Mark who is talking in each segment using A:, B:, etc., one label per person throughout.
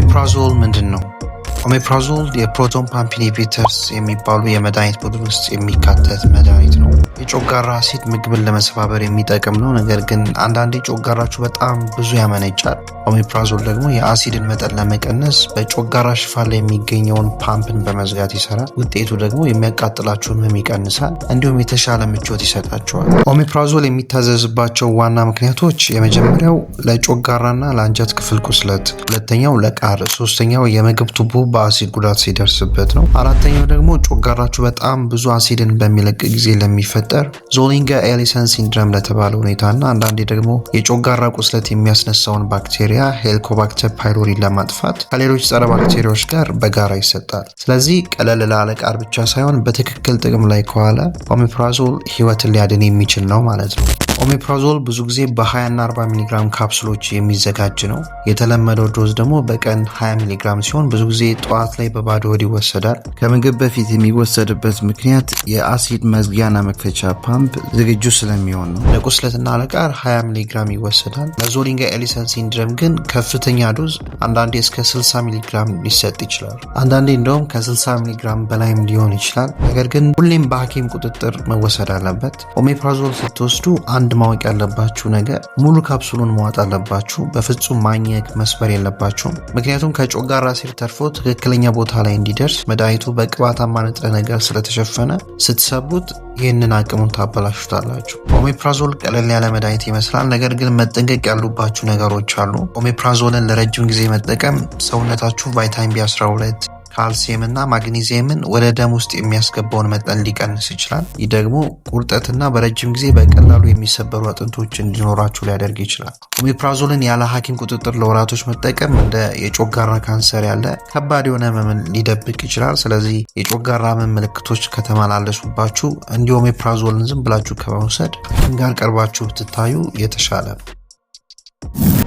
A: Omeprazole ምንድን ነው? Omeprazole የ proton pump inhibitors የሚባሉ የመድኃኒት ቡድን ውስጥ የሚካተት መድኃኒት ነው። የጨጓራ አሲድ ምግብን ለመሰባበር የሚጠቅም ነው። ነገር ግን አንዳንዴ ጨጓራችሁ በጣም ብዙ ያመነጫል። Omeprazole ደግሞ የአሲድን መጠን ለመቀነስ በጨጓራ ሽፋን ላይ የሚገኘውን ፓምፕን በመዝጋት ይሰራል። ውጤቱ ደግሞ የሚያቃጥላችሁን ህመም ይቀንሳል፣ እንዲሁም የተሻለ ምቾት ይሰጣችኋል። Omeprazole የሚታዘዝባቸው ዋና ምክንያቶች የመጀመሪያው ለጨጓራና ለአንጀት ክፍል ቁስለት፣ ሁለተኛው ለቃር፣ ሶስተኛው የምግብ ቱቦ በአሲድ ጉዳት ሲደርስበት ነው። አራተኛው ደግሞ ጨጓራችሁ በጣም ብዙ አሲድን በሚለቅ ጊዜ ለሚፈጠር Zollinger Ellison syndrome ለተባለ ሁኔታና አንዳንዴ ደግሞ የጨጓራ ቁስለት የሚያስነሳውን ባክቴሪያ Helicobacter pylori ለማጥፋት ከሌሎች ጸረ ባክቴሪያዎች ጋር በጋራ ይሰጣል። ስለዚህ ቀለል ላለ ቃር ብቻ ሳይሆን በትክክል ጥቅም ላይ ከዋለ Omeprazole ህይወትን ሊያድን የሚችል ነው ማለት ነው። Omeprazole ብዙ ጊዜ በ20 እና 40 ሚሊግራም ካፕሱሎች የሚዘጋጅ ነው። የተለመደው dose ደግሞ በቀን 20 ሚሊግራም ሲሆን ብዙ ጊዜ ጠዋት ላይ በባዶ ሆድ ይወሰዳል።
B: ከምግብ በፊት የሚወሰድበት ምክንያት የአሲድ መዝጊያና መክፈቻ ፓምፕ ዝግጁ ስለሚሆን ነው።
A: ለቁስለትና ለቃር 20 ሚሊግራም ይወሰዳል። ለ Zollinger Ellison syndrome ግን ከፍተኛ dose አንዳንዴ እስከ 60 ሚሊግራም ሊሰጥ ይችላል። አንዳንዴ እንደውም ከ60 ሚሊግራም በላይም ሊሆን ይችላል። ነገር ግን ሁሌም በሐኪም ቁጥጥር መወሰድ አለበት። Omeprazole ስትወስዱ አንድ ማወቅ ያለባችሁ ነገር ሙሉ ካፕሱሉን መዋጥ አለባችሁ። በፍጹም ማኘክ፣ መስበር የለባችሁም። ምክንያቱም ከጨጓራ አሲድ ተርፎ ትክክለኛ ቦታ ላይ እንዲደርስ መድኃኒቱ በቅባታማ ንጥረ ነገር ስለተሸፈነ ስትሰብሩት ይህንን አቅሙን ታበላሹታላችሁ። Omeprazole ቀለል ያለ መድኃኒት ይመስላል። ነገር ግን መጠንቀቅ ያሉባችሁ ነገሮች አሉ። Omeprazole ን ለረጅም ጊዜ መጠቀም ሰውነታችሁ ቫይታሚን B12፣ ካልሲየም እና ማግኒዚየምን ወደ ደም ውስጥ የሚያስገባውን መጠን ሊቀንስ ይችላል። ይህ ደግሞ ቁርጠትና በረጅም ጊዜ በቀላሉ የሚሰበሩ አጥንቶች እንዲኖራችሁ ሊያደርግ ይችላል። Omeprazole ን ያለ ሐኪም ቁጥጥር ለወራቶች መጠቀም እንደ የጨጓራ ካንሰር ያለ ከባድ የሆነ ህመምን ሊደብቅ ይችላል። ስለዚህ የጨጓራ ህመም ምልክቶች ከተመላለሱባችሁ እንዲሁ Omeprazole ን ዝም ብላችሁ ከመውሰድ ሐኪም ጋር ቀርባችሁ ብትታዩ የተሻለ ነው።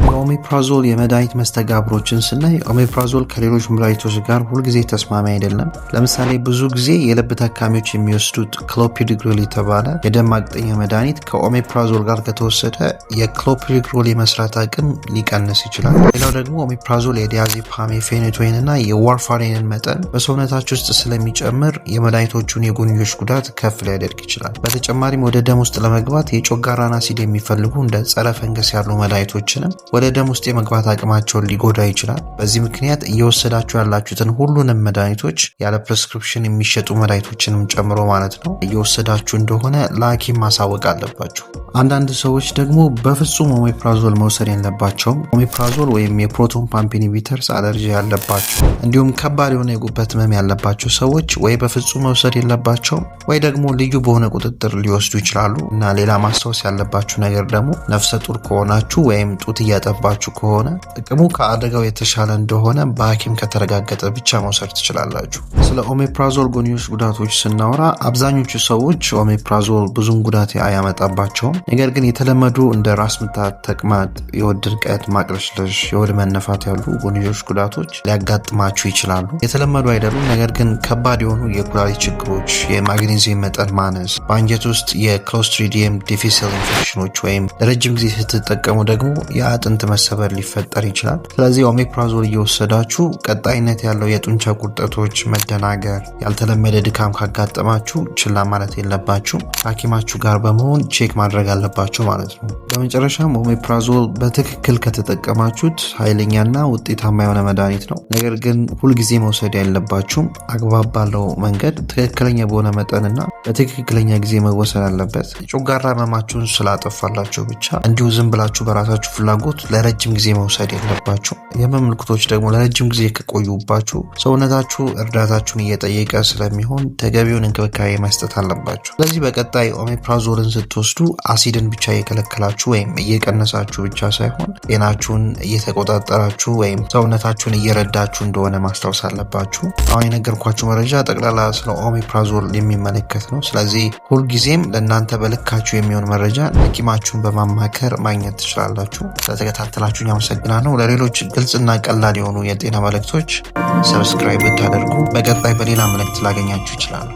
A: የ Omeprazole የመድኃኒት መስተጋብሮችን ስናይ Omeprazole ከሌሎች መድኃኒቶች ጋር ሁልጊዜ ተስማሚ አይደለም። ለምሳሌ ብዙ ጊዜ የልብ ታካሚዎች የሚወስዱት clopidogrel የተባለ የደም ማቅጠኛ መድኃኒት ከ Omeprazole ጋር ከተወሰደ የ clopidogrel የመስራት አቅም ሊቀንስ ይችላል። ሌላው ደግሞ Omeprazole የ diazepam፣ የ phenytoin እና የ warfarin ን መጠን በሰውነታችሁ ውስጥ ስለሚጨምር የመድኃኒቶቹን የጎንዮሽ ጉዳት ከፍ ሊያደርግ ይችላል። በተጨማሪም ወደ ደም ውስጥ ለመግባት የጨጓራን አሲድ የሚፈልጉ እንደ ጸረ ፈንገስ ያሉ መድኃኒቶችንም ወደ ደም ውስጥ የመግባት አቅማቸውን ሊጎዳ ይችላል። በዚህ ምክንያት እየወሰዳችሁ ያላችሁትን ሁሉንም መድኃኒቶች ያለ prescription የሚሸጡ መድኃኒቶችንም ጨምሮ ማለት ነው እየወሰዳችሁ እንደሆነ ለሐኪም ማሳወቅ አለባችሁ። አንዳንድ ሰዎች ደግሞ በፍጹም Omeprazole መውሰድ የለባቸውም። Omeprazole ወይም የ proton pump inhibitors አለርጂ ያለባቸው እንዲሁም ከባድ የሆነ የጉበት ህመም ያለባቸው ሰዎች ወይ በፍጹም መውሰድ የለባቸውም ወይ ደግሞ ልዩ በሆነ ቁጥጥር ሊወስዱ ይችላሉ። እና ሌላ ማስታወስ ያለባችሁ ነገር ደግሞ ነፍሰ ጡር ከሆናችሁ ወይም ጡት እያጠባችሁ ከሆነ ጥቅሙ ከአደጋው የተሻለ እንደሆነ በሐኪም ከተረጋገጠ ብቻ መውሰድ ትችላላችሁ። ስለ Omeprazole ጎንዮሽ ጉዳቶች ስናወራ አብዛኞቹ ሰዎች Omeprazole ብዙም ጉዳት አያመጣባቸውም። ነገር ግን የተለመዱ እንደ ራስ ምታት፣ ተቅማጥ፣ የሆድ ድርቀት፣ ማቅለሽለሽ፣ የሆድ መነፋት ያሉ ጎንዮሽ ጉዳቶች ሊያጋጥማችሁ ይችላሉ። የተለመዱ አይደሉም። ነገር ግን ከባድ የሆኑ የኩላሊት ችግሮች፣ የማግኔዚየም መጠን ማነስ፣ በአንጀት ውስጥ የ Clostridium difficile ኢንፌክሽኖች ወይም ለረጅም ጊዜ ስትጠቀሙ ደግሞ የአጥንት መሰበር ሊፈጠር ይችላል። ስለዚህ Omeprazole እየወሰዳችሁ ቀጣይነት ያለው የጡንቻ ቁርጠቶች፣ መደናገር፣ ያልተለመደ ድካም ካጋጠማችሁ ችላ ማለት የለባችሁም። ከሐኪማችሁ ጋር በመሆን check ማድረግ አለባችሁ ማለት ነው። በመጨረሻም Omeprazole በትክክል ከተጠቀማችሁት ኃይለኛና ውጤታማ የሆነ መድኃኒት ነው። ነገር ግን ሁልጊዜ መውሰድ ያለባችሁም አግባብ ባለው መንገድ ትክክለኛ በሆነ መጠንና በትክክለኛ ጊዜ መወሰድ አለበት። የጨጓራ ህመማችሁን ስላጠፋላችሁ ብቻ እንዲሁ ዝም ብላችሁ በራሳችሁ ፍላጎት ለረጅም ጊዜ መውሰድ የለባችሁ። የህመም ምልክቶች ደግሞ ለረጅም ጊዜ ከቆዩባችሁ ሰውነታችሁ እርዳታችሁን እየጠየቀ ስለሚሆን ተገቢውን እንክብካቤ መስጠት አለባችሁ። ስለዚህ በቀጣይ Omeprazole ን ስትወስዱ አሲድን ብቻ እየከለከላችሁ ወይም እየቀነሳችሁ ብቻ ሳይሆን ጤናችሁን እየተቆጣጠራችሁ ወይም ሰውነታችሁን እየረዳችሁ እንደሆነ ማስታወስ አለባችሁ። አሁን የነገርኳችሁ መረጃ ጠቅላላ ስለ Omeprazole የሚመለከት ነው። ስለዚህ ሁልጊዜም ለእናንተ በልካችሁ የሚሆን መረጃ ሐኪማችሁን በማማከር ማግኘት ትችላላችሁ። ስለተከታተላችሁኝ አመሰግናለሁ። ለሌሎች ግልጽና ቀላል የሆኑ የጤና መልእክቶች subscribe ብታደርጉ በቀጣይ በሌላ መልእክት ላገኛችሁ ይችላሉ።